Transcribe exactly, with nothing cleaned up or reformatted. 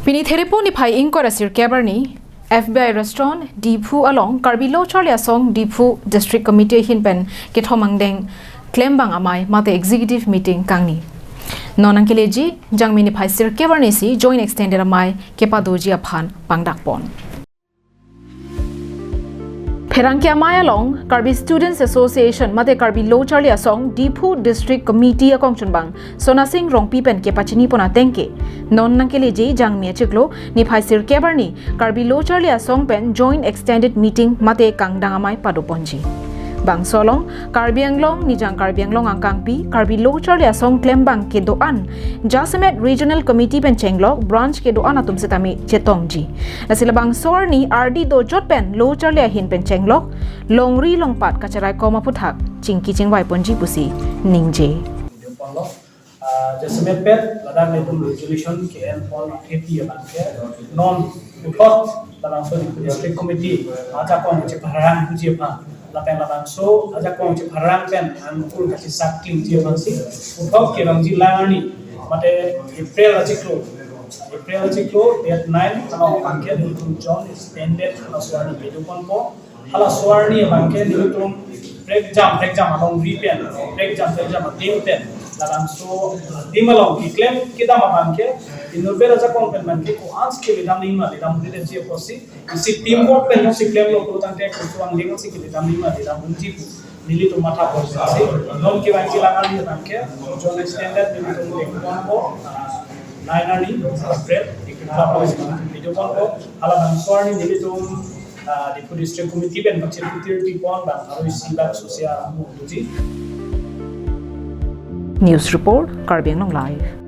Pini Therepo niphai ingkoi ra sirkep arni, F B I Restaurant, Diphu along Karbi Lo Charli Asong Diphu District Committee ahin pen kethom angdeng klembang amei mate executive meeting kangni. Non nangkeleji Jangmi niphai sirkep arni si Joint Extended amei kepadoji aphan pangdakpon. Pherangke amei along Karbi Students Association mate Karbi Lo Charli Asong Diphu District Committee akongchunbang Sonasing Rongpi pen kepachinipon ateng ke non nangkeleji Jangmi achiklo niphai sirkep arni Karbi Lo Charli Asong pen Joint Extended Meeting mate kangdang amei padoponji. Bangso along Karbi Anglong, Nijang Karbi Anglong angkangpi, Karbi Lo Charli Asong klembang kedo-an jasemet Regional Committee pen chenglok branch kedo-an atum setame chetongji. Lasi labangso arni ardi dojot pen Lo Charli ahin pen chenglok, longri longpat kacherai kom aphuthak chingki chingvaiponji pusi ningje. Ah, jasemet pen ladak nelitum resolution ke-enpon akheti abangke non puthot labangso District Committee ajakong chepharang huji aphan, lapen labangso ajakong chepharang pen angkur kachesak klangji aphansi puthot kevangji lang arni mate April achiklo, April achiklo date nine along abangke nelitum Joint Extended halaso arni padoponpo. Halaso arni abangke nelitum prekjam prekjam alongri pen, prekjam prekjam adim pen, labangso adim along keklem kedam abangke inut ber ajakong pen abangke ko-ansi kedam nangma, kedam nangji apotsi, isi teamwork pen jongsi klemlo pulotangte koson angdeng si kedam nangma, kedam nangji pu nelitum mathaponsi non kevangji lang arni abangke Joint Extended nelitum dengponpo, ah, nine arni, April, padoponpo, halabangso arni nelitum, ah, Diphu District Committee pen pachirkutir tipon bang aroi si bang sosia amu tuji. News report, Karbi Anglong Live.